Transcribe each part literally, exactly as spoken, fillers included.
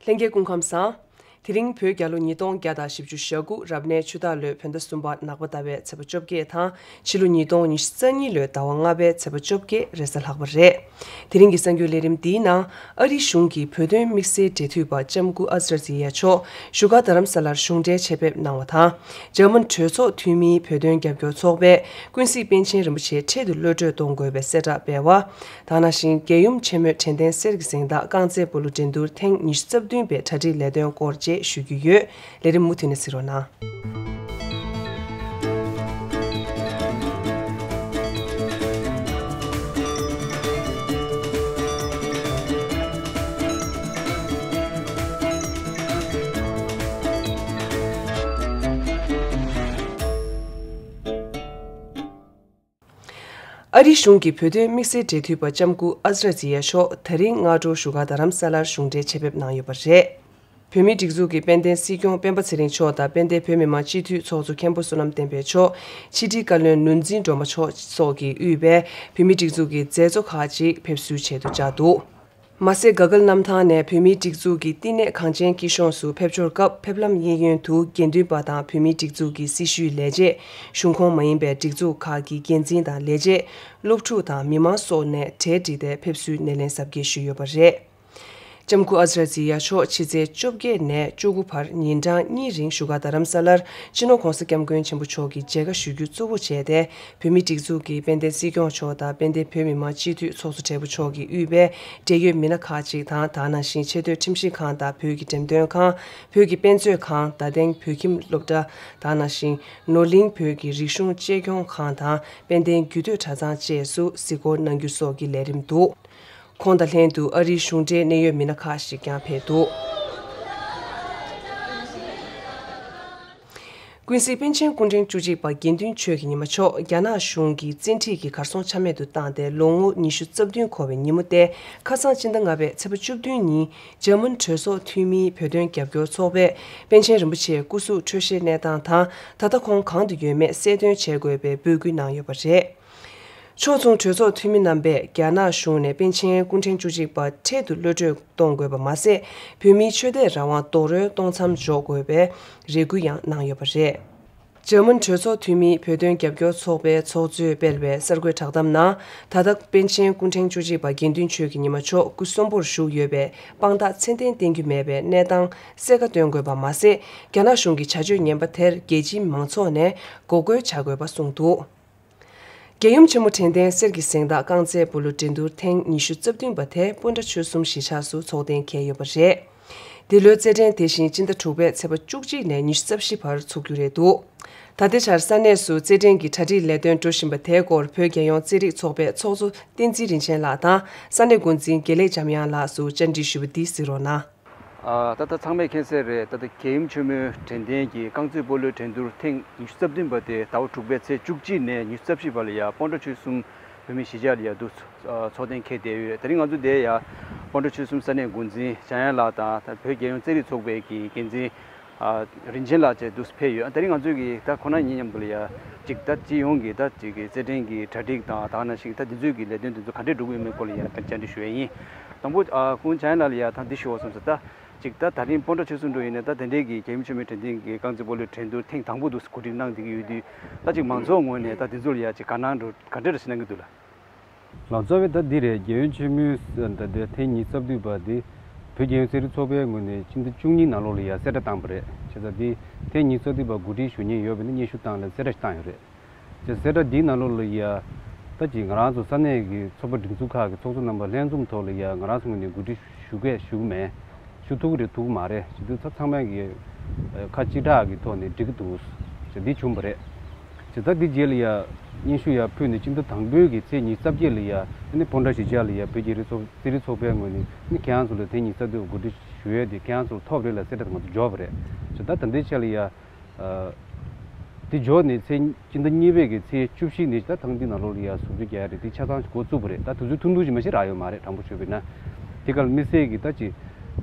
ལྷན་རྒྱས་སྐུ་ཁམས་བཟང་། དེ་རིང་བོད་རྒྱལ་ལོ་ཉིས་སྟོང་བརྒྱ་དང་བཞི་བཅུ་ཞེ་དགུ་རབ་གནས་ཆུ་སྟག་ལོའི་བོད་ཟླ་གསུམ་པ་ནག་པ་ཟླ་བའི་ཚེས་པ་བཅོ་བརྒྱད་དང་ཕྱི་ལོ་ཉིས་སྟོང་ཉི་ཤུ་རྩ་གཉིས་ལོའི་ཟླ་བ་ལྔ་པའི་ཚེས་པ་བཅོ་བརྒྱད་རེས་གཟའ་ལྷག་པ་རེད། དེ་རིང་གི་གསར་འགྱུར་ལས་རིམ་འདིའི་ནང་ཨ་རིའི་གཞུང་གི་བོད་དོན་དམིགས་བསལ་འབྲེལ་མཐུད་པ་ལྕམ་སྐུ་ཨ་ཛ་ར་ཛི་ཡ་མཆོག་བཞུགས་སྒར་རྡ་རམ་ས་ལར་གཞུང་འབྲེལ་ཆེད་ཕེབས་གནང་བ་དང་། འཇར་མན་གྲོས་ཚོགས་འཐུས་མིའི་བོད་དོན་རྒྱབ་སྐྱོར་ཚོགས་པས་ཀུན་གཟིགས་པཎ་ཆེན་རིན་པོ་ཆེ་འཕྲལ་དུ་གློད་བཀྲོལ་གཏོང་དགོས་པའི་གསལ་བསྒྲགས་སྤེལ་བ། ད་ནང་བཞིན་རྒྱལ་ཡུམ་ཆེན་མོའི་དྲན་རྟེན་གསེར་གྱི་གཟེངས་རྟགས་རྐང་རྩེད་སྤོ་ལོ་འགྲན་བསྡུར་ཐེངས་ཉི་ཤུ་རྩ་བདུན་པའི་གྲ་སྒྲིག་ལས་དོན་སྐོར་བཅས་ཞུ་རྒྱུ་ཡོད། ལས་རིམ་མུ་མཐུད་ནས་གཟིགས་རོགས་གནང་། ཨ་རིའི་གཞུང་གི་བོད་དོན་དམིགས་བསལ་འབྲེལ་མཐུད་པ་ལྕམ་སྐུ་ཨ་ཛ་ར་ཛི་ཡ་མཆོག་དེ་རིང་སྔ་དྲོ་བཞུགས་སྒར་རྡ་རམ་ས་ལར་གཞུང་འབྲེལ་ཆེད་ཕེབས་གནང་ཡོད་པ་རེད། བོད་མིའི་སྒྲིག་འཛུགས་ཀྱི་དཔལ་ལྡན་སྲིད་སྐྱོང་སྤེན་པ་ཚེ་རིང་མཆོག་དང་དཔལ་ལྡན་བོད་མི་མང་སྤྱི་འཐུས་ཚོགས་གཙོ་མཁན་པོ་བསོད་ནམས་བསྟན་འཕེལ་མཆོག་ཕྱི་དྲིལ་བཀའ་བློན་ནོར་འཛིན་སྒྲོལ་མ་མཆོག་སོགས་ཀྱིས་དབུས་པའི་བོད་མིའི་སྒྲིག་འཛུགས་ཀྱི་མཛད་གཙོ་ཁག་ཅིག་ཕེབས་བསུའི་ཆེད་དུ་བཅར་འདུག་མ་ཟད་ག་གལ་གནམ་ཐང་ནས་བོད་མིའི་སྒྲིག་འཛུགས་ཀྱི་བསྟི་གནས་གངས་ཅན་སྐྱིད་གཤོངས་སུ་ཕེབས་འབྱོར་སྐབས་ཕེབས་ལམ་གཡས་གཡོན་དུ་དགེ་འདུན་པ་དང་བོད་མིའི་སྒྲིག་འཛུགས་ཀྱི་སྲི་ཞུའི་ལས་བྱེད། གཞུང་ཁོངས་མ་ཡིན་པའི་སྒྲིག་འཛུགས་ཁག་གི་འགན་འཛིན་དང་ལས་བྱེད། སློབ་ཕྲུག་དང་མི་མང་སོགས་ནས་གྲལ་བསྒྲིགས་ཏེ་ཕེབས་བསུའི་སྣེ་ལེན་གཟབ་རྒྱས་ཞུས་ཡོད་པ་རེད། ལྕམ་སྐུ་ཨ་ཛ་ར་ཛི་ཡ་མཆོག་ཕྱི་ཚེས་བཅོ་བརྒྱད་ནས་བཅུ་དགུ་བར་ཉིན་གྲངས་གཉིས་རིང་བཞུགས་སྒར་རྡ་རམ་ས་ལར་སྤྱི་ནོར་༧གོང་ས་༧སྐྱབས་མགོན་ཆེན་པོ་མཆོག་གི་མཇལ་ཁ་ཞུ་རྒྱུ་གཙོ་བོ་བྱས་ཏེ། བོད་མིའི་སྒྲིག་འཛུགས་ཀྱི་དཔལ་ལྡན་སྲིད་སྐྱོང་མཆོག་དང་དཔལ་ལྡན་བོད་མི་མང་སྤྱི་འཐུས་ཚོགས་གཙོ་སྦྲེལ་པོ་མཆོག་གིས་དབུས་པའི་འབྲེལ་ཡོད་མི་སྣ་ཁག་ཅིག་དང་། ད་ནང་བཞིན་ཆེས་མཐོའི་ཁྲིམས་ཞིབ་ཁང་དང་བོད་ཀྱི་འགྲེམས་སྟོན་ཁང་། བོད་ཀྱི་དཔེ་མཛོད་ཁང་། རྡ་སྟེང་བོད་ཁྱིམ་སློབ་གྲྭ། ད་ནང་བཞིན་ནོར་གླིང་བོད་ཀྱི་རིག་གཞུང་གཅེས་སྐྱོང་ཁང་དང་དཔལ་ལྡན་རྒྱུད་སྟོད་གྲྭ་ཚང་བཅས་སུ་གཟིགས་སྐོར་གནང་རྒྱུ་སོགས་ཀྱི་ལས་རིམ་འདུག་ཁོང་དང་ལྷན་དུ་ཨ་རིའི་གཞུང་འབྲེལ་གནད་ཡོད་མི་སྣ་ཁག་ཞིག་ཀྱང་ཕེབས་འདུག་ཀུན་གཟིགས་པཎ་ཆེན་སྐུ་ཕྲེང་བཅུ་གཅིག་པ་དགེ་འདུན་ཆོས་ཀྱི་ཉི་མ་མཆོག་རྒྱ་ནག་གཞུང་གིས་བཙན་ཁྲིད་ཀྱིས་གར་སོང་ཆ་མེད་དུ་བཏང་སྟེ་ལོ་ངོ་ཉི་ཤུ་རྩ་བདུན་འཁོར་བའི་ཉིན་མོ་སྟེ། ཁ་སང་སྤྱི་ཟླ་ལྔ་པའི་ཚེས་པ་བཅུ་བདུན་ཉིན་འཇར་མན་གྲོས་ཚོགས་འཐུས་མིའི་བོད་དོན་རྒྱབ་སྐྱོར་ཚོགས་པས་པཎ་ཆེན་རིན་པོ་ཆེའི་སྐུ་གཟུགས་འཕྲོད་བཞེས་གནས་སྟངས་དང་། ད་ལྟ་ཁོང་གང་དུ་ཡོད་མེད་གསལ་སྟོན་བྱེད་དགོས་པའི་འབོད་སྐུལ་གནང་ཡོད་པ་རེད། ཕྱོགས་མཚུངས་གྲོས་ཚོགས་འཐུས་མི་རྣམ་པས་རྒྱ་ནག་གཞུང་ནས་པཎ་ཆེན་སྐུ་ཕྲེང་བཅུ་གཅིག་པ་འཕྲལ་དུ་གློད་བཀྲོལ་གཏོང་དགོས་པ་མ་ཟད། བོད་མིའི་ཆོས་དད་རང་དབང་རྡོག་རོལ་གཏོང་མཚམས་འཇོག་དགོས་པའི་རེ་སྐུལ་ཡང་གནང་ཡོད་པ་རེད། འཇར་མན་གྲོས་ཚོགས་འཐུས་མིའི་བོད་དོན་རྒྱབ་སྐྱོར་ཚོགས་པའི་ཚོགས་གཙོས་སྤེལ་བའི་གསར་འགོད་བསྒྲགས་གཏམ་ནང་། ད་ལྟ་པཎ་ཆེན་སྐུ་ཕྲེང་བཅུ་གཅིག་པ་དགེ་འདུན་ཆོས་ཀྱི་ཉི་མ་མཆོག་སྐུ་གསོན་པོར་བཞུགས་ཡོད་པའི་དཔང་རྟགས་ཚད་ལྡན་བསྟན་རྒྱུ་མེད་པའི་གནས་སྟངས་གསལ་ཁ་སྟོན་དགོས་པ་མ་ཟད། རྒྱ་ནག་གཞུང་གི་བྱ་སྤྱོད་ངན་པ་དེར་རྒྱལ་སྤྱིའི་མང་ཚོགས་ནས་འགོག་རྒོལ་བྱ་དགོས་པ་གསུངས་འདུག་རྒྱལ་ཡུམ་ཆེན་མོ་དྲན་རྟེན་གསེར་གྱི་གཟེངས་རྟགས་རྐང་རྩེད་སྤོ་ལོ་འགྲན་བསྡུར་ཐེངས་ཉི་ཤུ་རྩ་བདུན་པ་དེ་སྤོན་ཊ་ཆོལ་གསུམ་གཞིས་ཆགས་སུ་ཚོགས་གཏན་འཁེལ་ཡོད་པ་རེད། འདི་ལོའི་རྩེད་འགྲན་དེ་བཞིན་སྤྱི་ཟླ་དྲུག་པའི་ཚེས་པ་བཅུ་གཅིག་ནས་ཉི་ཤུ་རྩ་བཞི་བར་ཚུགས་རྒྱུ་རེད་འདུག་ད་ལྟའི་ཆར་ས་གནས་སུ་རྩེད་འགྲན་གྱི་གྲ་སྒྲིག་ལས་དོན་འགྲོ་བཞིན་པ་དེའི་སྐོར་བོད་རྒྱལ་ཡོངས་རྩེད་རིགས་ཚོགས་པའི་ཚོགས་གཙོ་བསྟན་འཛིན་རིན་ཆེན་ལགས་དང་ས་གནས་འགོ་འཛིན་དགེ་ལེགས་འཇམ་དབྱངས་ལགས་སུ་བཅར་འདྲི་ཞུས་པ་འདི་གཟིགས་རོགས་གནང་། ཨ། ད་ལྟ་ཚང་མས་མཁྱེན་གསལ་རེད། ད་ལྟ་རྒྱལ་ཡུམ་ཆེན་མོའི་དྲན་རྟེན་གྱི་རྐང་རྩེད་སྤོ་ལོའི་འགྲན་བསྡུར་ཐེངས་ཉི་ཤུ་རྩ་བདུན་པ་དེ་ཟླ་བ་དྲུག་པའི་ཚེས་བཅུ་གཅིག་ནས་ཉི་ཤུ་རྩ་བཞི་བར་ལ་ཡ་སྤོན་ཊ་ཆོལ་གསུམ་བོད་མིའི་གཞིས་ཆགས་ལ་ཡ་འདུག་ཚོགས་གཏན་འཁེལ་བསྡད་ཡོད། དེ་རིང་ང་ཚོ་འདིར་ཡ་སྤོན་ཊ་ཆོལ་གསུམ་ས་གནས་འགོ་འཛིན་འཇམ་དབྱངས་ལགས་དང་ད་བོད་རྒྱལ་ཡོངས་རྩེད་རིགས་ཚོགས་པའི་གི་འགན་འཛིན། ཨ། རིན་ཆེན་ལགས་བཅས་འདུག་ཕེབས་ཡོད། ཨ། དེ་རིང་ང་ཚོས་ཀྱི་ད་ཁོང་རྣམ་གཉིས་མཉམ་དུ་ལ་ཡ་ཅིག་ད་སྤྱི་ཡོངས་ཀྱི་ད་ཅིག་གི་རྩེད་འགྲན་གྱི་གྲ་སྒྲིག་དང་ད་ག་ནང་བཞིན་ད་འདི་ཚོའི་གི་ལས་དོན་འདི་ཚོ་ག་འདྲས་འགྲོ་གི་ཡོད་མེད་སྐོར་ལ་ཡ་བཅར་འདྲི་ཞུ་ཡས་ཡིན། དང་པོ། ཨ། སྐུ་ངོ་འཇམ་དབྱངས་ལགས་ལ་ཡ་ད་འདི་ཞུ་བ་སོང་ཙང་ད་ཅིག་ད་ད་རིང་སྤོན་ཊ་ཆོལ་གསུམ་འགྲོ་ཡིན་ན་ད་དེ་འདྲས་ཀྱི་རྒྱལ་ཡུམ་ཆེན་མོའི་དྲན་རྟེན་གྱི་རྐང་རྩེད་སྤོ་ལོའི་འགྲན་བསྡུར་ཐེངས་དང་པོ་འདུག་གོ་སྒྲིག་གནང་བསྡད་ཀྱི་ཡོད་དུས་ད་ཅིག་མང་ཚོགས་ངོས་ནས་ད་འདི་ཚོ་ལ་ཡ་ཅིག་དགའ་སྣང་འགྲོ་ག་འདྲས་རེ་ཞིག་གནང་གི་འདུག་ལགས། ལགས། གཙོ་བོ་ད་འདི་རེད། རྒྱལ་ཡུམ་ཆེན་མོའི་ད་ལྟའི་ཐེངས་ཉི་ཤུ་རྩ་བདུན་པ་འདི་བོད་རྒྱལ་ཡོངས་རྩེད་རིགས་ཚོགས་པའི་ངོས་ནས་སྤྱི་ཟླ་བཅུ་གཉིས་ནང་ལོགས་ལ་ཡ་གསལ་བསྒྲགས་བཏང་བ་རེད། བྱས་ཙང་འདི་ཐེངས་ཉི་ཤུ་རྩ་བདུན་པ་གོ་སྒྲིག་ཞུ་མཁན་ཡོད་པ་ཡིན་ན་སྙན་ཞུ་བཏང་ལ་གསལ་བསྒྲགས་ཤིག་བཏང་ཡོད་རེད། བྱས་ཙང་གསལ་བསྒྲགས་འདིའི་ནང་ལོགས་ལ་ཡ་ད་ཅིག་ང་རང་ཚོ་ས་གནས་ཀྱི་ཚོགས་པ་སྒྲིག་འཛུགས་ཁག་གི་ཚོགས་གཙོ་རྣམ་པ་ལྷན་འཛོམས་ཐོག་ལ་ཡ་ང་རང་ཚོ་ངོས་ནས་གོ་སྒྲིག་ཞུ་གས་ཞུ་གི་མེད། ཞུ་ཐུབ་ཀྱི་རེད་ཐུབ་ཀྱི་མ་རེད་ཞུ་དུས་ད་ཚང་མས་ཀྱི་ཁ་གཅིག་གྲགས་ཀྱི་ཐོག་ནས་འགྲིག་གི་འདུག་ཅེས་འདི་བྱུང་བ་རེད། ཅེས་ད་འདི་རྗེས་ལ་ཡ་སྙན་ཞུ་ཡ་ཕུལ་ནས་སྤྱི་ཟླ་དང་པོའི་གི་ཚེས་ཉི་ཤུ་རྩ་བརྒྱད་ལ་ཡ་ཨ་ནི་སྤོན་ཊ་གཞིས་ཆགས་ལ་ཡ་བོད་རྒྱལ་རིགས་ཚོགས་རྩེད་རིགས་ཚོགས་པའི་ངོས་ནས་ཨ་ནི་ཁྱེད་རང་ཚོ་ལ་དེ་ཉི་ཤུ་རྩ་བདུན་གོ་སྒྲིག་ཞུ་ཡས་དེ་ཁྱེད་རང་ཚོ་ལ་ཐོབ་རེད་ལ་གསལ་བསྒྲགས་ང་ཚོ་འབྱོར་བ་རེད། ཅེས་ད་ད་ལྟའི་ཆ་ལ་ཡ། དེ་འབྱོར་ནས་ཚེས་སྤྱི་ཟླ་གཉིས་པའི་གི་ཚེས་བཅུ་བཞི་ནས་ད་ཐེངས་འདི་ནང་ལོགས་ལ་ཡ་ཟུར་འཇོག་རྒྱག་ཡ་རེད། དེ་ཆ་ཚང་འགོ་བཙུགས་པ་རེད། ད་དུས་ཚོད་ཐུང་ཐུང་ཞིག་མ་གཞི་རག་ཡོད་མ་རེད། དྲང་པོ་ཤོད་པ་ཡིན་ན། དེ་ག་ལ་དམིགས་བསལ་གྱི་ད་ཅིག་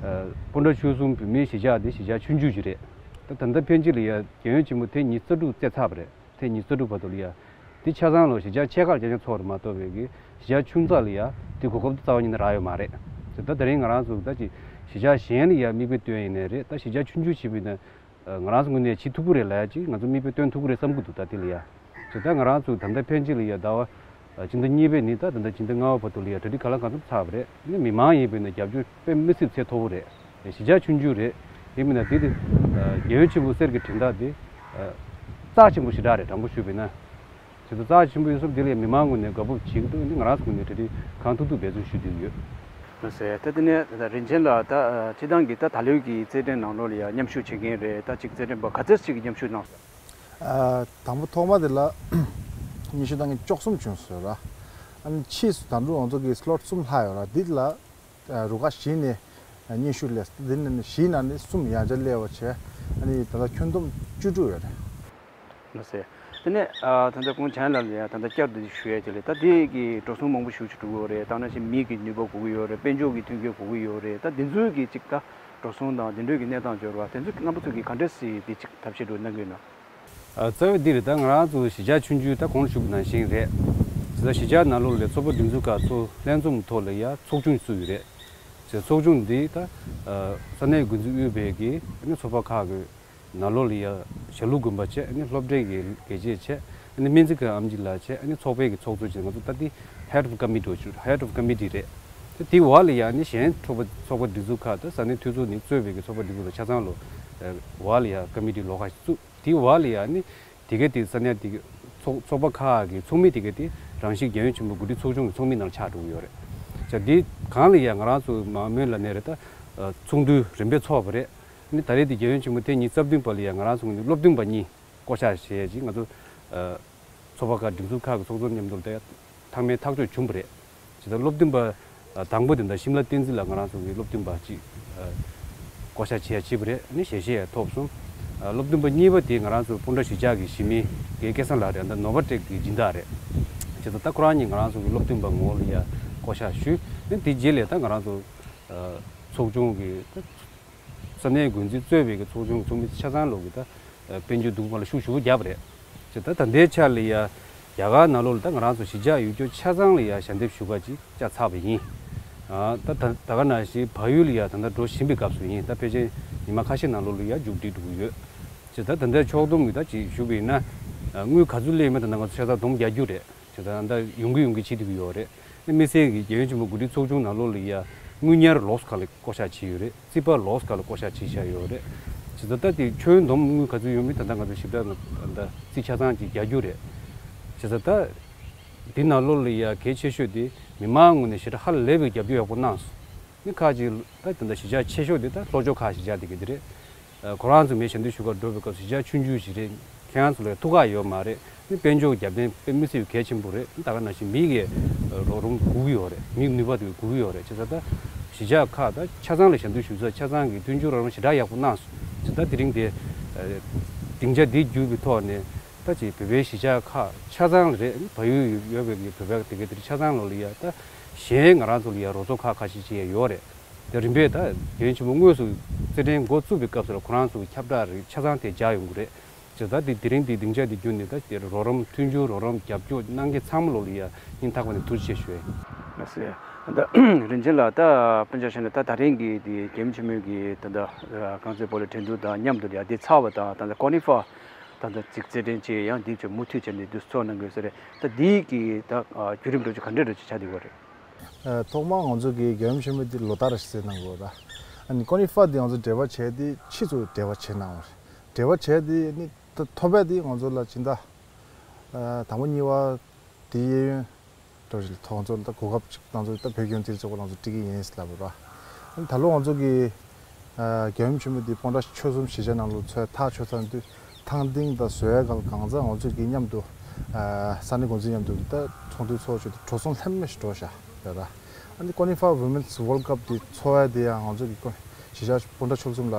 སྤོན་ཊ་ཆོལ་གསུམ་བོད་མིའི་གཞིས་ཆགས་དེ་གཞིས་ཆགས་ཆུང་ཆུང་ཞིག་རེད། ད་ད་ལྟ་ཕན་ཆད་ལ་ཡ་རྒྱལ་ཡོངས་ཆེན་མོ་དེ་ཉི་ཤུ་རྩ་དྲུག་རྩེད་ཚར་བ་རེད། དེ་ཉི་ཤུ་རྩ་དྲུག་བར་དུ་ལ་ཡ། དེ་ཆ་ཚང་ལ་གཞིས་ཆགས་ཆེ་ཁག་རྐྱང་རྐྱང་ཚོགས་རེད་མ་གཏོགས་པའི་གི་གཞིས་ཆགས་ཆུང་ཙག་ལ་ཡ་དེ་གོ་སྐབས་དེ་རྩ་བ་ཉིད་ནས་རག་ཡོད་མ་རེད། ད་དེ་རིང་ང་རང་ཚོ་ད་ཅིག་ གཞིས་ཆགས་གཞན་ལ་ཡ་མིག་དཔེ་སྟོན་ཡིན་ནའི་རེད། ད་གཞིས་ཆགས་ཆུང་ཆུང་ཞིག་ཡིན་ན་ང་རང་ཚོ་ངོས་ནས་བྱེད་ཐུབ་ཀྱི་རེད་ལབ་ཡ་ཅིག་ང་ཚོ་མིག་དཔེ་སྟོན་ཐུབ་ཀྱི་རེད་བསམ་གྱི་འདུག་ད་དེ་ལ་ཡ། ཅེས་ད་ང་རང་ཚོ་ད་ལྟ་ཕན་ཆད་ལ་ཡ་ཟླ་བ་ཨ་སྤྱི་ཟླ་གཉིས་པའི་ནས་ད་ད་ལྟ་སྤྱི་ཟླ་ལྔ་པ་བར་དུ་ལ་ཡ་གྲ་སྒྲིག་གང་ལ་གང་འཚམ་ཚར་བ་རེད། ཨ་ནི་མི་མང་ཡིན་པས་ན་རྒྱབ་སྐྱོར་དཔེ་མི་སྲིད་ཚད་མཐོ་པོ་རེད། གཞིས་ཆགས་ཆུང་ཆུང་རེད། ཡིན་པས་ན་དེ་དེ་ཨ་རྒྱལ་ཡུམ་ཆེན་པོ་གསེར་གྱི་གྲལ་མཐའ་དེ་ཨ་རྩ་ཆེན་པོ་ཞེ་དྲག་རེད། དྲང་པོ་ཞུས་པས་ན། ཇི་ལྟར་རྩ་ཆེན་པོ་ཡོད་སོང་དེ་ལ་མི་མང་ངོས་ནས་དགའ་སྤོབས་བྱེད་ཀྱི་འདུག་ཨ་ནི་ང་རང་ཚོ་ངོས་ནས་གྲ་སྒྲིག་གང་ཐུབ་ཐུབ་འབད་བརྩོན་ཞུ་བསྡད་ཀྱི་ཡོད། ལགས་སོ། ད་དེ་ནས་ད་རིན་ཆེན་ལགས་ད་ཨ་སྤྱིར་བཏང་གི་ད་ད་ལོའི་གི་རྩེད་འགྲན་ནང་ལོགས་ལ་ཡང་མཉམ་ཞུགས་བྱེད་མཁན་རེད། ད་ཅིག་རྩེད་འགྲན་པ་ག་ཚད་ཅིག་གིས་མཉམ་ཞུགས་གནང་སོང་། ཨ། དང་པོ་ཐོག་མ་དེ་ལ་ཉི་ཤུ་དང་བཅུ་གསུམ་བྱུང་སོང་ར། ཨ་ནི་ཕྱིས་སུ་ད་དུང་ང་ཚོ་གི་སི་ལོཊ་གསུམ་ལྷག་ཡོད་ར། འདི་ལ་ཨ་རུ་ཁག་བཞི་ནས་སྙན་ཞུ་སླེབས། འདི་ནས་བཞིའི་ནང་ནས་གསུམ་ཡང་བསྐྱར་སླེབས་པ་བྱས། ཨ་ནི་ད་ལྟ་ཁྱོན་བསྡོམས་བཅུ་དྲུག་ཡོད་རེད། ལགས་སོ། དེ་ནས་ཨ་ད་ལྟ་ཁོང་བྱང་ལ་ཡ་ད་ལྟ་བསྐྱར་དུ་ཞུ་ཡ་དེ་ལས་ད་དེ་གི་འགྲོ་སོང་མང་པོ་ཞེ་པོ་ཅིག་འགྲོ་གི་ཡོད་རེད། ད་ནང་བཞིན་མི་གི་ནུས་པ་དགོས་ཀྱི་ཡོད་རེད། དཔལ་འབྱོར་གྱི་མཐུན་རྐྱེན་དགོས་ཀྱི་ཡོད་རེད། ད་དེ་ཚོའི་གི་ཅིག་ད་འགྲོ་སོང་དང་དེ་འདྲའི་གི་གནས་སྟངས་འབྱོར་བ་དེ་ཚོ་རྣམ་པ་ཚོ་གི་ག་འདྲ་སེ་དེ་ཅིག་ཐབས་ཤེས་འགྲོ་གནང་གི་ཡོད་ན། ཨ། རྩ་བའི་འདི་རེད། ད་ང་རང་ཚོ་གཞིས་ཆགས་ཆུང་ཆུང་ད་གོང་ལ་ཞུས་པ་ནང་བཞིན་རེད། ད་གཞིས་ཆགས་ནང་ལོགས་ལ་ཚོགས་པ་སྒྲིག་འཛུགས་ཁག་ཚོ་ལྷན་འཛོམས་ཐོག་ལ་ཡ་ཚོགས་ཆུང་བཙུགས་ཡོད་རེད། ཚོགས་ཆུང་འདི་ད་ཨ་ས་གནས་འགོ་འཛིན་དབུས་པའི་གི་ཨ་ནི་ཚོགས་པ་ཁག་གི་ནང་ལོགས་ལ་ཡ་ཞྭ་ལུ་དགོན་པ་བྱས། ཨ་ནི་སློབ་གྲྭའི་གི་དགེ་ཆེ་བྱས། ཨ་ནི་སྨན་རྩིས་ཁང་ཨེམ་ཆི་ལགས་བྱས། ཨ་ནི་ཚོགས་པའི་གི་ཚོགས་གཙོ་བྱས། ང་ཚོ་ད་འདི་head of committee འོ་ཆུ་head of committee རེད། ད་དེ་བར་ལ་ཡ་ཨ་ནི་གཞན་ཚོགས་པ་ཚོགས་པ་སྒྲིག་འཛུགས་ཁག་ད་ས་གནས་འཐུས་ཚོགས་ནས་གཙོས་པའི་གི་ཚོགས་པ་སྒྲིག་འཛུགས་ལ་ཆ་ཚང་ལོ་ཨ་བར་ལ་ཡ་ཀ་མི་ཊི་ལོགས་ཁག་ཅིག་བཙུགས། དེའི་བར་ལ་ཡ་ནི་དེ་ག་དེ་ས་གནས་དེ་ག་ཚོགས་ཚོགས་པ་ཁག་གི་ཚོགས་མི་དེ་ག་དེ་རང་བཞིན་རྒྱལ་ཡོངས་ཆེན་པོ་འགོ་ཁྲིད་ཚོགས་ཆུང་གི་ཚོགས་མི་ནང་ཆགས་འགྲོ་གི་ཡོད་རེད། ཅག་འདི་གང་ལ་ཡ་ང་རང་ཚོ་མང་མོས་ལ་ནས་རེད། ད་ཚོགས་འདུ་རིམ་པས་ཚོགས་པ་རེད། ནི་ད་རེས་དེ་རྒྱལ་ཡོངས་ཆེན་པོ་ཐེངས་ཉི་ཤུ་རྩ་བདུན་པ་ལ་ཡ་ང་རང་ཚོ་ནི་སློབ་སྟོན་པ་གཉིས་བསྐོ་བཞག་བྱས་ཅིག་ང་ཚོ་ཚོགས་པ་ཁག་སྒྲིག་འཛུགས་ཁག་གི་ཚོགས་གཙོ་མཉམ་དུ་ལ་ད་ཐེངས་མའི་ཐག་གཅོད་བྱུང་བ་རེད། ཇི་ལྟར་སློབ་སྟོན་པ་དང་པོ་དེ་འདྲ་ཤིམ་ལ་བསྟན་འཛིན་ལགས་ང་རང་ཚོ་གི་སློབ་སྟོན་པ་གཅིག་བསྐོ་བཞག་བྱེད་ཡ་བྱས་པ་རེད། ཨ་ནི་ཞལ་བཞེས་ཡ་ཐོབ་སོང་། སློབ་སྟོན་པ་གཉིས་པ་དེ་ང་རང་ཚོ་སྤུན་ཟླ་གཞིས་ཆགས་ཀྱི་གཞིས་མི་དགེ་སྐལ་བཟང་ལགས་རེད། ད་ནོ་བ་ཊེག་གི་སྦྱིན་བདག་རེད། ཇི་ལྟར་ད་ཁོ་རང་གཉིས་ང་རང་ཚོ་གི་སློབ་སྟོན་པ་ངོ་ལ་ཡ་བསྐོ་བཞག་ཞུས། ཨ་ནི་དེ་རྗེས་ལ་ད་ང་རང་ཚོ་ཚོགས་ཆུང་གི་ས་གནས་འགོ་འཛིན་གཙོས་པའི་གི་ཚོགས་ཆུང་ཚོགས་མི་ཆ་ཚང་ལོག་གི་ད་དཔལ་འབྱོར་བསྡུ་སྒོ་ལ་ཤུགས་ཞུ་བ་བརྒྱབ་པ་རེད། ཅེས་ད་ད་ལྟའི་ཆར་ལ་ཡ་རྒྱ་གར་ནང་ལོགས་ལ་ད་ང་རང་ཚོ་གཞིས་ཆགས་ཡུལ་སྐྱོང་ཆ་ཚང་ལ་ཡ་ཞལ་འདེབས་ཞུ་ག་ཅིག་བཅར་ཚར་བ་ཡིན། ད་ད་ད་ག་ནང་བཞིན་བལ་ཡུལ་ལ་ཡ་ད་ལྟ་འགྲོ་བཞིན་པའི་སྐབས་སུ་ཡིན། ད་ཕལ་ཆེར་ཉི་མ་ཁ་ཤས་ནང་ལོགས་ལ་ཡ་མཇུག་སྒྲིལ་འགྲོ་གི་ཡོད། ཅེས་ད་ད་ལྟའི་ཕྱོགས་བསྡོམས་ཀྱི་ད་ཅིག་ཞུ་བ་ཡིན་ན། དངུལ་ག་ཚོད་སླེབས་མེད་ད་ལྟ་ང་ཚོ་ཆ་ཚང་བསྡོམས་རྒྱག་རྒྱུ་རེད། ཅེས་ད་ད་ཡོང་གི་ཡོང་གི་བྱེད་བསྡད་ཀྱི་ཡོད་རེད། དམིགས་བསལ་གྱི་རྒྱལ་ཡོངས་ཆེན་པོ་འགོ་ཁྲིད་ཚོགས་ཆུང་ནང་ལོགས་ལ་ཡ་དངུལ་གཉེར་ལོགས་སུ་ག་ལ་བསྐོ་བཞག་བྱས་ཡོད་རེད། རྩིས་པ་ལོགས་སུ་ག་ལ་བསྐོ་བཞག་བྱས་བཞག་ཡོད་རེད། ཇི་ལྟར་ད་དེ་ཁྱོན་བསྡོམས་དངུལ་ག་ཚོད་ཡོད་མེད་ད་ལྟ་ང་ཚོ་ཞིབ་ཕྲ་ད་ལྟ་རྩིས་ཆ་ཚང་ཅིག་རྒྱག་རྒྱུ་རེད། ཇི་ལྟར་ད་འདི་ནང་ལོགས་ལ་ཡ་གལ་ཆེ་ཤོས་དེ་མི་མང་ངོས་ནས་ཞེ་དྲག་ཧ་ལས་པའི་རྒྱབ་སྐྱོར་ཡག་པོ་གནང་སོང་། མི་ཁག་ཅིག་ད་ད་ལྟ་གཞིས་ཆགས་ཆེ་ཤོས་དེ་ད་ལྷོ་ཕྱོགས་ཁག་གཞིས་ཆགས་དེ་ག་དེ་རེད། ཁོ་རང་ཚོ་ངས་ཞལ་འདེབས་ཞུ་གར་འགྲོ་བའི་སྐབས་སུ་གཞིས་ཆགས་ཆུང་ཆུང་ཞིག་རེད། ཁྱེད་རང་ཚོ་ལ་ཐུགས་ཁག་ཡོད་མ་རེད། དཔལ་འབྱོར་རྒྱབ་རྟེན་དཔེ་མི་སྲིད་པའི་གལ་ཆེན་པོ་རེད། ད་ག་ནང་བཞིན་མི་གི་རོགས་རམ་དགོས་ཀྱི་ཡོད་རེད། མིའི་ནུས་པ་དེ་དགོས་ཀྱི་ཡོད་རེད། བྱས་ཙང་ད་གཞིས་ཆགས་ཁག་ད་ཆ་ཚང་ལ་ཞལ་འདེབས་ཞུ་ས་ཆ་ཚང་གི་མཐུན་འགྱུར་རོགས་རམ་ཞེ་དྲག་ཡག་པོ་གནང་སོང་། བྱས་ཙང་དེ་རིང་དེ་སྡིངས་ཆ་འདི་བརྒྱུད་པའི་ཐོག་ནས་ད་ཅིག་བོད་པའི་གཞིས་ཆགས་ཁག་ཆ་ཚང་ལ་རེད། བལ་ཡུལ་ཡོད་པའི་བོད་པ་དེ་ག་དེ་ཆ་ཚང་ལོགས་ལ་ཡ་ད་གཞན་ང་རང་ཚོ་ལ་ཡ་རོགས་ཚོགས་ཁག་ཁ་ཤས་ཅིག་ཡ་ཡོད་རེད། དེ་རིམ་པས་ད་རྒྱལ་ཡོངས་ཆེན་མོ་དངོས་སུ་རྩེད་འགྲན་འགོ་བཙུགས་པའི་སྐབས་སུ་ལ་ཁོ་རང་ཚོ་གི་ཁྱབ་བསྒྲགས་རིགས་ཆ་ཚང་དེ་མཇལ་ཡོང་གི་རེད། བྱས་ཙང་དེ་དེ་རིང་དེ་སྡིངས་ཆ་དེ་བརྒྱུད་ནས་ད་དེར་རོགས་རམ་མཐུན་འགྱུར་རོགས་རམ་རྒྱབ་སྐྱོར་གནང་མཁན་ཚང་མ་ལོགས་ལ་ཡ་སྙིང་ཐག་པ་ནས་ཐུགས་རྗེ་ཆེ་ཞུ། ལགས་སོ། ད་རིན་ཆེན་ལགས་ད་སྤུན་ཆ་བཤད་ན་ད་ད་རིང་གི་དེ་རྒྱལ་ཡོངས་ཆེན་མོའི་གི་ད་ད་རྐང་རྩེད་སྤོ་ལོའི་འགྲན་བསྡུར་དང་མཉམ་དུ་ཡ་དེ་ཚར་བ་དང་ད་ད་ཀོ་ནི་ཧྥ་ད་ད་ཅིག་རྩེད་འགྲན་བྱས་ཡང་དེ་ཚོ་མུ་མཐུད་བྱས་ནས་དུ་ཚོགས་གནང་དགོས་ས་རེད། ད་དེའི་གི་ད་བརྒྱུད་རིམ་འགྲོ་རྒྱུ་ག་འདྲ་འགྲོ་རྒྱུ་ཆགས་བསྡད་ཡོད་རེད། ཐོག་མར་ང་ཚོ་གི་རྒྱལ་ཡུམ་ཆེན་མོ་འདི་ལོ་ལྟར་རེ་བྱེད་གནང་དགོས་ར། ཨ་ནི་ཀོ་ནི་ཧྥ་འདི་ང་ཚོ་འབྲེལ་བ་བྱས་ཏེ་ཕྱིས་སུ་འབྲེལ་བ་བྱེད་གནང་བ་རེད། འབྲེལ་བ་བྱས་ཏེ་ནི་ཐོབ་པ་འདི་ང་ཚོ་ལ་སྦྱིན་བདག་དང་པོ་གཉིས་པ་འདི་གཡས་གཡོན་འགྲོ་བཞིན་ཐོག་ང་ཚོ་ལ་ད་གོ་སྐབས་ཅིག་ང་ཚོ་ད་བོད་ལྗོངས་རྩེད་རིགས་ཚོགས་པ་ང་ཚོ་སྤྲད་ཀྱི་ཡིན་ལབ་པ་ར། ཨ་ནི་ད་ལོ་ང་ཚོ་གི་རྒྱལ་ཡུམ་ཆེན་མོ་འདི་སྤོན་ཊ་ཆོལ་གསུམ་གཞིས་ཆགས་ནང་ལོ་ཚོས་ཐག་ཆོད་ཚར་དུས་ཐང་སྟེང་དང་བཟོ་ཡ་གང་གང་ཚང་ང་ཚོ་གི་མཉམ་དུ་ས་གནས་འགོ་འཛིན་མཉམ་དུ་ད་ཚོགས་འདུ་ཚོགས་ཆོད་དུ་འགྲོ་སོང་ལྷད་མེད་ཞིག་འགྲོ་བཞག་ཡོད་ར། ཨ་ནི་ཀོ་ནི་ཧྥ་Women's World Cup འདི་ཚོགས་ཡ་འདི་ཡང་ང་ཚོ་གི་ཀོ་གཞིས་ཆགས་སྤོན་ཊ་ཆོལ་གསུམ་ལ་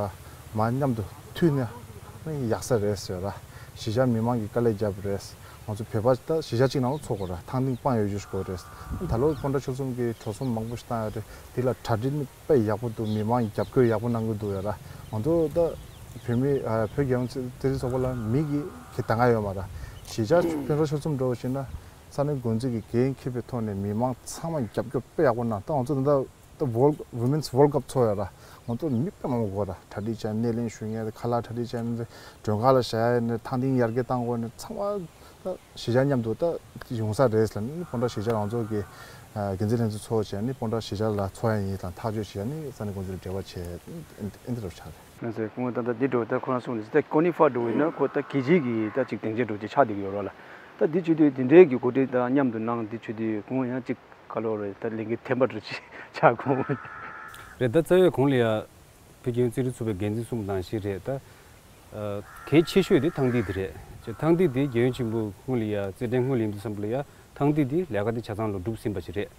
མ་མཉམ་དུ་མཐུད་ནས་ཨ་ནི་ཡག་ས་རེད་ཟེར་ར། གཞིས་ཆགས་མི་མང་གི་དཀའ་ལས་བརྒྱབ་རེད། ང་ཚོ་བོད་པ་ད་གཞིས་ཆགས་གཅིག་ནང་ལ་ཚོགས་དགོས་ར། ཐང་སྟེང་སྤང་ཡོད་རྒྱུ་ཞིག་དགོས་རེད། ཨ་ནི་ད་ལོ་སྤོན་ཊ་ཆོལ་གསུམ་གི་འགྲོ་སོང་མང་པོ་ཞིག་བཏང་ཡོད་རེད། འདི་ལ་གྲ་སྒྲིག་ནི་དཔེ་ཡག་པོ་འདུག་མི་མང་རྒྱབ་སྐྱོར་ཡག་པོ་གནང་གི་འདུག་ཡ་ར། ང་ཚོ་ད་བོད་མི་ཨ་བོད་རྒྱལ་ཡོངས་རྩེད་རིགས་ཚོགས་པ་ལ་མི་གི་གི་ད་ག་ཡོད་མ་ར། གཞིས་ཆགས་སྤོན་ཊ་ཆོལ་གསུམ་འགྲོ་བ་ཞིག་ན་ས་གནས་འགོ་འཛིན་གྱི་འགན་འཁྱེར་བའི་ཐོག་ནས་མི་མང་ཚང་མ་རྒྱབ་སྐྱོར་དཔེ་ཡག་པོ་གནང་། ད་ང་ཚོ་ད་ལྟ་ ད་World Women's World Cup ཚོགས་ཡོད་ར། ང་ཚོ་མི་དཔེ་མང་པོ་དགོས་ར། གྲ་སྒྲིག་བྱས་སྣེ་ལེན་ཞུ་མཁན་དེ་ཁ་ལག་གྲ་སྒྲིག་བྱས་ནས་མགྲོན་ཁང་ལ་བཞག་ཡས་ནས་ཐང་ཐིང་ཡར་རྒྱས་བཏང་དགོས་ནས་ཚང་མ་ད་གཞིས་ཆགས་མཉམ་དུ་ད་ཡོང་ས་རེད་ལ་ནི་སྤོན་ཊ་གཞིས་ཆགས་རང་ཚོ་གི་འགན་འཛིན་ལྷན་ཚོགས་ཚོགས་བྱས་ནི་སྤོན་ཊ་གཞིས་ཆགས་ལ་ཚོགས་ཡ་ཡིན་དང་ཐག་གཅོད་བྱས་ནི་ས་གནས་འགོ་འཛིན་ལ་འབྲེལ་བ་བྱས་ཨེ་འདི་རུ་ཆགས་རེད། ང་ཚོས་སྐུ་ངོ་ད་ལྟ་འདི་འགྲོ་ད་ཁོ་རང་གསུངས་ནས་ད་ཀོ་ནི་ཧྥ་འགྲོ་བས་ན་ཁོ་ད་རྒྱལ་སྤྱི་གི་ད་ཅིག་སྡིངས་ཆ་འགྲོ་ཅིག་ཆགས་བསྡད་ཀྱི་ཡོད་ར་ལ། ད་འདི་བྱེད་དུས་འདི་འདྲའི་གི་འགོ་ཁྲིད་དང་མཉམ་དུ་གནང་འདི་བྱེད་དུས་སྐུ་ངོ་ཡང་ཅིག་ག་ལོ་རེད་ད་ལས་འགན་ཐེམ་པ་འགྲོ་ཅིག་ཆགས་ཁོང་རེད། ད་རྩ་བའི་གོང་ལ་ཡ་བོད་རྒྱལ་ཡོངས་རྩེད་རིགས་ཚོགས་པའི་འགན་འཛིན་གསུངས་པ་ནང་བཞིན་རེད་ད། གལ་ཆེ་ཤོས་དེ་ཐང་ཐིག་དེ་རེད། ཅེས་ཐང་ཐིག་དེ་རྒྱལ་ཡོངས་ཆེན་པོ་སྔོན་ལ་ཡ་རྩེད་འགྲན་སྔོན་ལ་ཡིན་དུས་ཙམ་པ་ལ་ཡ་ཐང་ཐིག་དེ་ལས་ཀ་དེ་ཆ་ཚང་ལ་གྲུབ་ཟིན་པ་ཞིག་རེད།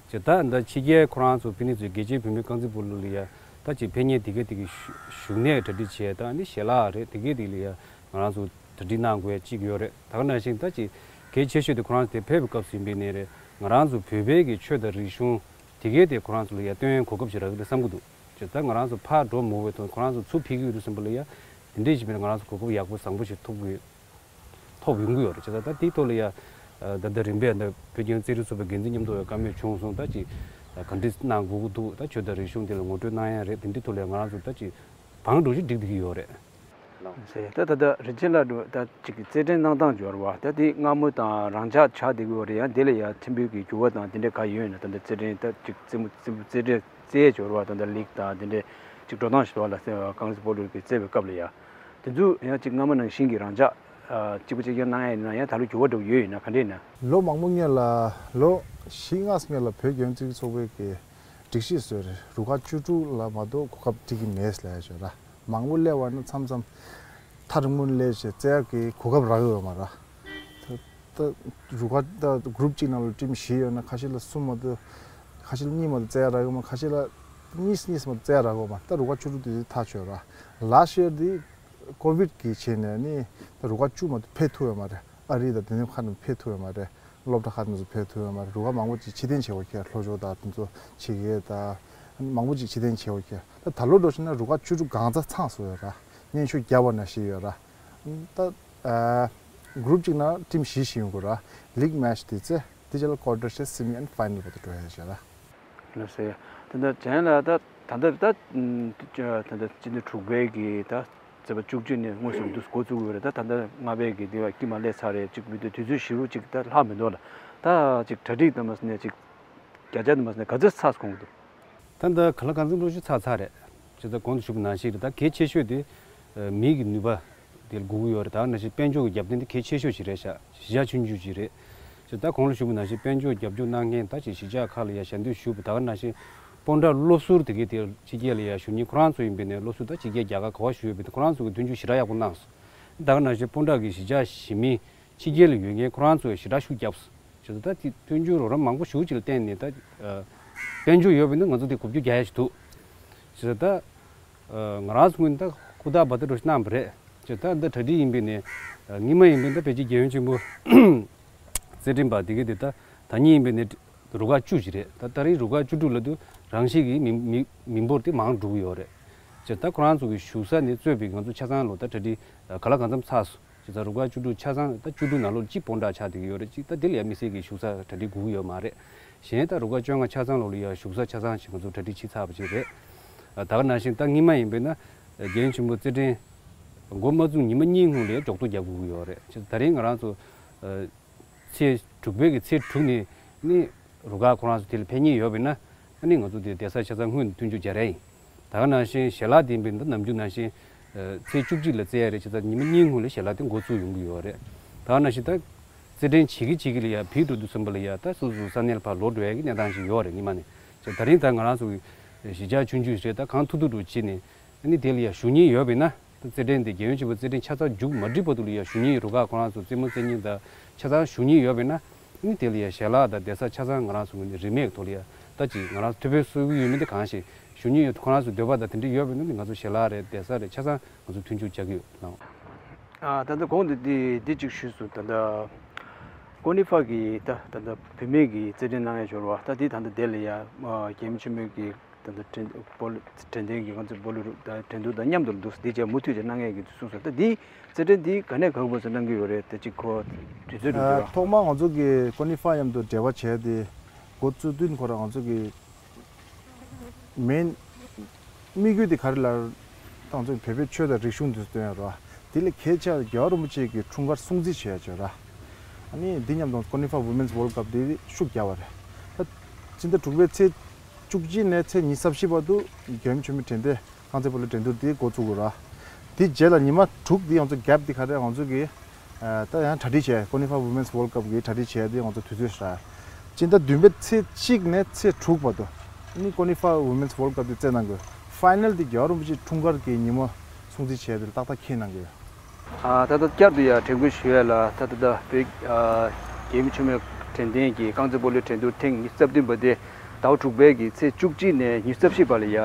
ཅེས་ད་ད་ཕྱི་རྒྱལ་ཁོ་རང་ཚོ་ཕི་ནི་ཚོའི་རྒྱལ་སྤྱིའི་བུད་མེད་རྐང་རྩེད་སྤོ་ལོ་ལ་ཡ་ད་ཅིག་ཕེབས་མཁན་དེ་ག་དེ་གི་བཞུགས་གནས་གྲ་སྒྲིག་བྱས་ད་ནི་ཞལ་ལག་རེད་དེ་ག་དེ་ལ་ཡ་ང་རང་ཚོ་གྲ་སྒྲིག་གནང་དགོས་ཡ་གཅིག་ཡོད་རེད། ད་ག་ནང་བཞིན་ད་ཅིག་གལ་ཆེ་ཤོས་དེ་ཁོ་རང་ཚོ་དེ་ཕེབས་པའི་སྐབས་སུ་ཡིན་པའི་ནས་རེད། ང་རང་ཚོ་བོད་པའི་གི་ཆོས་དང་རིག་གཞུང་དེ་ག་དེ་ཁོ་རང་ཚོ་ལ་ཡ་སྟོན་གོ་སྐབས་ཤིག་རག་གི་རེད་བསམ་གི་འདུག་ཅེས་ད་ང་རང་ཚོ་ཕར་འགྲོ་མི་འོས་དང་ཁོ་རང་ཚོ་ཚུར་ཕེབས་ཀྱི་ཡོད་དུས་ཙམ་པ་ལ་ཡ་དེ་འདྲས་ཞིག་མིན་ན་ང་རང་ཚོ་གོ་སྐབས་ཡག་པོ་བཟང་པོ་ཞིག་ཐོབ་དགོས་ཐོབ་ཡོང་གི་ཡོད་རེད། ཅེས་ད་ད་དེའི་ཐོག་ལ་ཡ་ད་ལྟ་རིམ་པས་ད་བོད་རྒྱལ་ཡོངས་རྩེད་རིགས་ཚོགས་པའི་འགན་འཛིན་མཉམ་དུ་བཀའ་མོལ་བྱུང་སོང་། ད་ཅིག་ག་འདྲས་གནང་དགོས་ཀྱི་འདུག་ད་ཆོས་དང་རིག་གཞུང་དེ་ལ་ངོ་སྤྲོད་གནང་ཡ་རེད། དེ་འདྲའི་ཐོག་ལ་ཡ་ང་རང་ཚོ་ད་ཅིག་བང་སྒྲིག་ཅིག་སྒྲིག་བསྡད་ཀྱི་ཡོད་རེད། ཟེར་ད་ད་ད་རིན་ཆེན་ལགས་འགྲོ་ད་ཅིག་རྩེད་འགྲན་གནང་སྟངས་འབྱོར་བ་ད་དེ་སྔ་མོ་དང་རང་འཇགས་ཆགས་བསྡད་ཀྱི་ཡོད་རེད། ཡང་དེ་ལ་ཡ་ཕྲན་བུ་གི་འགྱུར་བ་དང་དེ་འདྲ་ག་ཡོད་ན་ད་ད་རྩེད་འགྲན་ད་ཅིག་རྩེད་མོ་རྩེད་མོ་རྩེད་འགྲན་རྩེད་འབྱོར་བ་ད་ད་ལིག་དང་དེ་འདྲ་ཅིག་འགྲོ་སྟངས་ཤིག་འདུག་ལ་ཟེར་བ་རྐང་རྩེད་སྤོ་ལོ་གི་རྩེད་པའི་སྐབས་ལ་ཡ་དེ་ཚོ་ཡང་ཅིག་སྔ་མ་ནང་བཞིན་གྱི་རང་འཇགས་གཅིག་པ་གཅིག་རྐྱང་གནང་ཡ་ཡིན་ན་ཡང་ད་ལོ་འགྱུར་བ་འགྲོ་གི་ཡོད་ཡིན་ན་ག་འདྲ་ཡིན་ན། ལོ་མང་པོ་སྔོན་ལ་ལོ་བཞི་ལྔ་སྔོན་ལ་བོད་རྒྱལ་ཡོངས་རྩེད་རིགས་ཚོགས་པའི་གི་སྒྲིག་གཞི་བཟོས་རེད། རུ་ཁག་བཅུ་དྲུག་ལ་མ་གཏོགས་གོ་སྐབས་སྤྲད་ཀྱི་མེད་ལབ་ཡ་ཞོར་ལ། མང་པོ་སླེབས་པ་ནི་མཚམས་མཚམས་ཐག་རིང་པོ་ནས་སླེབས་བྱས་རྩེ་ཡག་གི་གོ་སྐབས་རག་གི་ཡོད་མ་རེད། ད་ད་རུ་ཁག་ད་གུ་རུབ་གཅིག་ནང་ལ་ཊིམ་བཞི་ཡོད་ན་ཁ་ཤས་ལ་གསུམ་མ་གཏོགས་ཁ་ཤས་ལ་གཉིས་མ་གཏོགས་རྩེ་ཡག་རག་གི་མ། ཁ་ཤས་ལ་གཉིས་གཉིས་མ་གཏོགས་རྩེ་ཡག་རག་གི་ཡོད་མ་རེད། ད་རུ་ཁག་བཅུ་དྲུག་དེ་ཐག་ཆོད་ར། ལ་ཤེར་དེ་ཀོ་བིད་གི་ཆེད་ནས་ནི་ད་རུ་ཁག་བཅུ་མ་གཏོགས་ཕེབས་ཐུབ་ཡོད་མ་རེད། ཨ་རི་དང་དེ་ཚོ་ཁ་ནས་ཕེབས་ཐུབ་ཡོད་མ་རེད། སློབ་གྲྭ་ཁག་ནས་ཚུར་ཕེབས་ཐུབ་ཡོད་མ་རེད། རུ་ཁག་མང་པོ་ཅིག་ཕྱིར་འཐེན་བྱེད་དགོས་ཁེལ། ལྷོ་ཕྱོགས་དང་དེ་ཚོ་ཕྱི་རྒྱལ་དང་མང་པོ་ཅིག་ཕྱིར་འཐེན་བྱེད་དགོས་ཁེལ། ད་ད་ལོ་འགྲོ་ཕྱིན་ན་རུ་ཁག་བཅུ་དྲུག་གང་ཚ་ཚང་བཟོ་ཡོད་ར། སྙན་ཞུ་བརྒྱབ་པ་ནང་བཞིན་ཡོད་ར། ད་ཨ་གུ་རུབ་གཅིག་ནང་ཊིམ་བཞི་བཞི་ཡོང་དགོས་ར། ལིག་མེ་ཆི་དེ་ཚེ་དེ་རྗེས་ལ་ཀོར་ཊར་བྱས་སེ་མི་ཨེན་ཕའི་ནལ་བར་དུ་འགྲོ་ཡ་བྱས་ར། ལགས་སེ། ད་ལྟ་གཞན་ལ་ད་ད་ལྟ་ད་ད་ལྟ་སྤྱི་ཟླ་དྲུག་པའི་གི་ད་ཚེས་པ་བཅུ་གཅིག་ནས་དངོས་སུ་འདུ་འགོ་བཙུགས་ཡོད་རེད། ད་ད་ལྟ་ལྔ་པའི་གི་དེ་བ་དཀྱིལ་མ་སླེབས་ཚར་རེད། གཅིག་མི་འདུག་དུས་ཚོད་ཞེ་པོ་ཅིག་ད་ལྷག་མི་འདུག་ལ། ད་ཅིག་གྲ་སྒྲིག་དང་མ་ཟིན་ནས་ཅིག་བརྒྱ་ཆ་དང་མ་ཟིན་ནས་ག་ཚོད་ཚར་སོང་འདུག་ད་ལྟ་ག་ལ་གང་འཚམ་འགྲོ་ཤུགས་ཚར་ཚར་རེད། ཇི་ལྟར་གོང་དུ་ཞུས་པ་ནང་བཞིན་རེད། ད་གལ་ཆེ་ཤོས་དེ་མི་གི་ནུས་པ་དེ་ལ་དགོས་ཀྱི་ཡོད་རེད། ད་ག་ནང་བཞིན་དཔལ་འབྱོར་གྱི་རྒྱབ་རྟེན་དེ་གལ་ཆེ་ཤོས་ཤིག་རེད་ཤག་གཞིས་ཆགས་ཆུང་ཆུང་ཞིག་རེད། ཅེས་ད་གོང་ལ་ཞུས་པ་ནང་བཞིན་དཔལ་འབྱོར་རྒྱབ་སྐྱོར་གནང་མཁན་ད་ཅིག་གཞིས་ཆགས་ཁག་ལ་ཡ་ཞལ་འདེབས་ཞུས་པ་ད་ག་ནང་བཞིན་སྤོན་ཊ་སློབ་ཟུར་དེ་གའི་དེ་ཕྱི་རྒྱལ་ལ་ཡ་བཞུགས་མཁན་ཁོ་རང་ཚོ་ཡིན་པའི་ནས་སློབ་ཟུར་ད་ཕྱི་རྒྱལ་རྒྱ་གར་ག་པར་བཞུགས་ཡོད་པའི་དེ་ཁོ་རང་ཚོ་གི་མཐུན་འགྱུར་ཞེ་དྲག་ཡག་པོ་གནང་སོང་། ད་ག་ནང་བཞིན་སྤོན་ཊ་གི་གཞིས་ཆགས་གཞིས་མི་ཕྱི་རྒྱལ་ལ་ཡོད་མཁན་ཁོ་རང་ཚོས་ཞེ་དྲག་ཤུགས་བརྒྱབ་སོང་། ཅེས་ད་དེ་མཐུན་འགྱུར་རོགས་རམ་མང་པོ་ཞེ་པོ་ཅིག་ལ་བརྟེན་ནས་ད་དཔལ་འབྱོར་ཡོད་པས་ན་ང་ཚོ་དེ་འགོ་བརྒྱུད་རྒྱག་ཡ་ཞིག་འདུག་ཅེས་ད། ང་རང་ཚོ་ངོས་ནས་ད་ཧུར་ཐག་འབད་ཐག་འགྲོ་ཞིག་གནང་བ་རེད། ཅེས་ད་འདི་གྲ་སྒྲིག་ཡིན་པས་ནས་སྔོན་མ་ཡིན་པས་ད་ཕལ་ཆེར་རྒྱལ་ཡོངས་ཆེན་པོ་རྩེད་འགྲན་པ་དེ་གའི་དེ་ད་ད་ཉིད་ཡིན་པས་ནས་རུ་ཁག་བཅུ་ཞིག་རེད། ད་ད་རིང་རུ་ཁག་བཅུ་དྲུག་ལ་དུ་རང་བཞིན་གྱི་མི་མི་མི་འབོར་དེ་མང་འགྲོ་གི་ཡོད་རེད། ཅེས་ད་ཁོ་རང་ཚོ་གི་བཞུགས་ས་ནས་གཙོས་པའི་ང་ཚོ་ཆ་ཚང་ལོ་ད་གྲ་སྒྲིག་ག་ལ་གང་འཚམ་ཚར་སོང་། ཅེས་ད་རུ་ཁག་བཅུ་དྲུག་ཆ་ཚང་ད་བཅུ་དྲུག་ནང་ལོགས་གཅིག་སྤོན་ཊ་ཆགས་བསྡད་ཀྱི་ཡོད་རེད། གཅིག་ད་དེ་ལ་ཡང་དམིགས་བསལ་གྱི་བཞུགས་ས་གྲ་སྒྲིག་དགོས་ཀྱི་ཡོད་མ་རེད། གཞན་ད་རུ་ཁག་བཅོ་ལྔ་ཆ་ཚང་ལོགས་ལ་ཡང་བཞུགས་ས་ཆ་ཚང་ཞིག་ང་ཚོ་གྲ་སྒྲིག་བྱས་ཚར་བ་ཅིག་རེད། ད་ག་ནང་བཞིན་ད་སྔོན་མ་ཡིན་པས་ན་རྒྱལ་ཡོངས་ཆེན་པོ་རྩེད་འགྲན་འགོ་མ་བཙུགས་ཉི་མ་གཉིས་སྔོན་ལ་ཡང་འཇོག་ཐོ་རྒྱག་དགོས་ཀྱི་ཡོད་རེད། ད་རིང་ང་རང་ཚོ་ཚེས་དྲུག་པའི་གི་ཚེས་དྲུག་ནས་ནི་རུ་ཁག་ཁོ་རང་ཚོ་དེ་ལ་ཕེབས་མཁན་ཡོད་པས་ན་ཨ་ནི་ང་ཚོ་དེ་བསྡད་ས་ཆ་ཚང་སྔོན་དུ་མཐུན་འགྱུར་སྦྱར་ཡ་ཡིན། ད་ག་ནང་བཞིན་ཞལ་ལག་དེ་ཡིན་པས་ན་ནམ་རྒྱུན་ནང་བཞིན་ཚེས་བཅུ་གཅིག་ལ་རྩེ་ཡ་རེད། བྱས་ཙང་ཉི་མ་གཉིས་སྔོན་ལ་ཞལ་ལག་དེ་འགོ་བཙུགས་ཡོང་གི་ཡོད་རེད། ད་ག་ནང་བཞིན་ད་རྩེད་འགྲན་བྱེད་ཀྱི་བྱེད་ཀྱི་ལ་ཡ་བིད་འགྲོ་དུས་ཙམ་པ་ལ་ཡ་ད་སོ་སོ་ས་གནས་ལ་ཕར་ལོག་འགྲོ་ཡ་གི་གནས་སྟངས་ཤིག་ཡོད་རེད་སྔོན་མ་ནས། བྱས་ད་རིང་ད་ང་རང་ཚོ་གི་གཞིས་ཆགས་ཆུང་ཆུང་ཞིག་རེད། ད་གང་ཐུབ་ཐུབ་འགྲོ་བྱས་ནས་ཨ་ནི་དེ་ལ་ཡ་ཞུ་མཁན་ཡོད་པས་ན། ད་རྩེད་འགྲན་དེ་རྒྱལ་ཡོངས་ཆེན་པོ་རྩེད་འགྲན་ཆ་ཚང་མཇུག་མ་སྒྲིལ་བར་དུ་ལ་ཡ་ཞུ་མཁན་རུ་ཁག་ཁོ་རང་ཚོ་རྩེད་མོ་རྩེ་མཁན་དང་ཆ་ཚང་ཞུ་མཁན་ཡོད་པས་ན་ཨ་ནི་དེ་ལ་ཡ་ཞལ་ལག་དང་བསྡད་ས་ཆ་ཚང་ང་རང་ཚོ་ངོས་ནས་རིན་མེད་ཐོག་ལ་ཡ་ད་ཅིག་ང་རང་ཚོ་ཐུགས་ཕན་གསོས་ཀྱི་ཡོད་མིན་དེ་གང་ཞིག་ཞུ་མཁན་ཡོད། ཁོ་རང་ཚོ་འདོད་པ་དང་དེ་འདྲ་ཡོད་པས་ན་ནི་ང་ཚོ་ཞལ་ལག་རེད་བསྡད་ས་རེད་ཆ་ཚང་ང་ཚོ་མཐུན་འགྱུར་བྱ་གི་ཡོད་ལགས། ཨ་ད་ལྟ་གོང་དུ་འདི་འདི་གཅིག་ཞུས་སོང་། ད་ལྟ་ཀོ་ནི་ཧྥ་གི་ད་ད་ལྟ་བུད་མེད་ཀྱི་རྩེད་འགྲན་གནང་ཡ་འབྱོར་བ་ད་འདི་ད་ལྟ་དེ་ལ་ཡ་རྒྱལ་ཡོངས་ཆེན་མོའི་གི་ད་ལྟ་དྲན་སྤོ་ལོ་དྲན་རྟེན་གྱི་ང་ཚོ་སྤོ་ལོ་རུ་ད་འགྲན་བསྡུར་དང་མཉམ་དུ་འདུག་འདི་བྱས་མུ་མཐུད་ཀྱི་གནང་ཡས་ཀྱི་གསུངས་སོང་། ད་འདི་རྩེད་འགྲན་འདི་ག་ནས་ག་བར་སོ་གནང་གི་ཡོད་རེད། ད་ཅིག་ཁོ་དུས་ཚོད་རུ་འགྱུར་བ། ཐོག་མར་ང་ཚོ་གི་ཀོ་ནི་ཧྥ་མཉམ་དུ་འབྲེལ་བ་བྱས་ཏེ་འགོ་བཙུགས་དུས་ཁོ་རང་ང་ཚོ་གི་ མེན་དམིགས་ཡུལ་དེ་ག་རེ་ལབ་ན་ང་ཚོ་བོད་པའི་ཆོས་དང་རིག་གཞུང་འདི་ཚོ་སྟོན་ཡ་རེད་བ། དེ་ལས་གལ་ཆེ་བ་རྒྱལ་བ་རིན་པོ་ཆེ་གི་འཁྲུངས་སྐར་སྲུང་བརྩི་བྱེད་ཡ་ཅིག་ཡོད་ར། ཨ་ནི་འདི་མཉམ་དུ་Konifa Women's World Cup འདི་ཤུགས་རྒྱག་པ་རེད། ད་སྤྱི་ཟླ་དྲུག་པའི་ཚེས་བཅུ་གཅིག་ནས་ཚེས་ཉི་ཤུ་རྩ་བཞི་བར་དུ་རྒྱལ་ཡུམ་ཆེན་མོའི་དྲན་རྟེན་རྐང་རྩེད་སྤོ་ལོའི་འགྲན་བསྡུར་འདི་འགོ་ཚུགས་དགོས་ར། དེ་རྗེས་ལ་ཉི་མ་དྲུག་འདི་ང་ཚོ་གེབ་འདི་ག་རེ་ང་ཚོ་གི་ད་ཡང་གྲ་སྒྲིག་བྱས། Konifa Women's World Cup གི་གྲ་སྒྲིག་བྱས་ཏེ་ང་ཚོ་དུས་ཚོད་ཧྲ། སྤྱི་ཟླ་བདུན་པའི་ཚེས་གཅིག་ནས་ཚེས་དྲུག་བར་དུ་ནི་Konifa Women's World Cup དེ་རྩེད་གནང་དགོས། ཕའི་ནལ་དེ་རྒྱལ་བ་རིན་པོ་ཆེ་འཁྲུངས་སྐར་གྱི་ཉིན་མོ་སྲུང་བརྩི་བྱས་ཏེ་ཏག་ཏག་འཁེལ་གནང་དགོས། ཨ་ད་ལྟ་བསྐྱར་དུ་ཡང་དྲན་སྐུལ་ཞུ་ཡ་ལ། ད་ལྟ་ད་བོད་ཨ་རྒྱལ་ཡུམ་ཆེན་མོའི་དྲན་རྟེན་གྱི་རྐང་རྩེད་སྤོ་ལོའི་འགྲན་བསྡུར་ཐེངས་ཉི་ཤུ་རྩ་བདུན་པ་དེ་ཟླ་བ་དྲུག་པའི་གི་ཚེས་བཅུ་གཅིག་ནས་ཉི་ཤུ་རྩ་བཞི་བར་ལ་ཡ་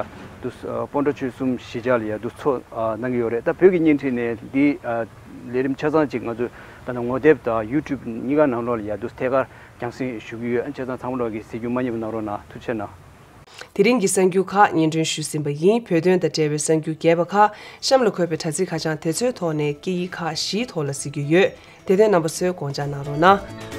འདུ་ཨ་སྤོན་ཊ་ཆོལ་གསུམ་གཞིས་ཆགས་ལ་ཡ་འདུ་ཚོགས་ཨ་གནང་གི་ཡོད་རེད། ད་བོད་ཀྱི་བརྙན་འཕྲིན་ནས་འདི་ཨ་ལས་རིམ་ཆ་ཚང་ཅིག་ང་ཚོས་ད་ནང་ངོ་དེབ་དང་YouTube གཉིས་ཀ་ནང་ལོགས་ལ་ཡ་འདུ་ཐད་ཀར་རྒྱང་སྲིང་ཞུ་གི་ཡོད། ཨ་ནི་ཆ་ཚང་ཚང་མ་ལོག་གིས་གཟིགས་རྒྱུ་མ་བསྙེལ་བ་གནང་རོགས་གནང་། ཐུགས་རྗེ་གནང་། དེ་རིང་གི་གསར་འགྱུར་ཁག་སྙན་སྒྲོན་ཞུས་ཟིན་པ་ཡིན། བོད་དོན་དང་འབྲེལ་བའི་གསར་འགྱུར་རྒྱས་པ་ཁག་གཤམ་ལ་འཁོད་པའི་དྲ་ཚིགས་ཁ་བྱང་དེ་ཚོའི་ཐོག་ནས་སྐད་ཡིག་ཁག་བཞིའི་ཐོག་ལ་གཟིགས་རྒྱུ་ཡོད། དེ་དོན་རྣམ་པ་ཚོས་དགོངས་འཇགས་གནང་རོགས་གནང་།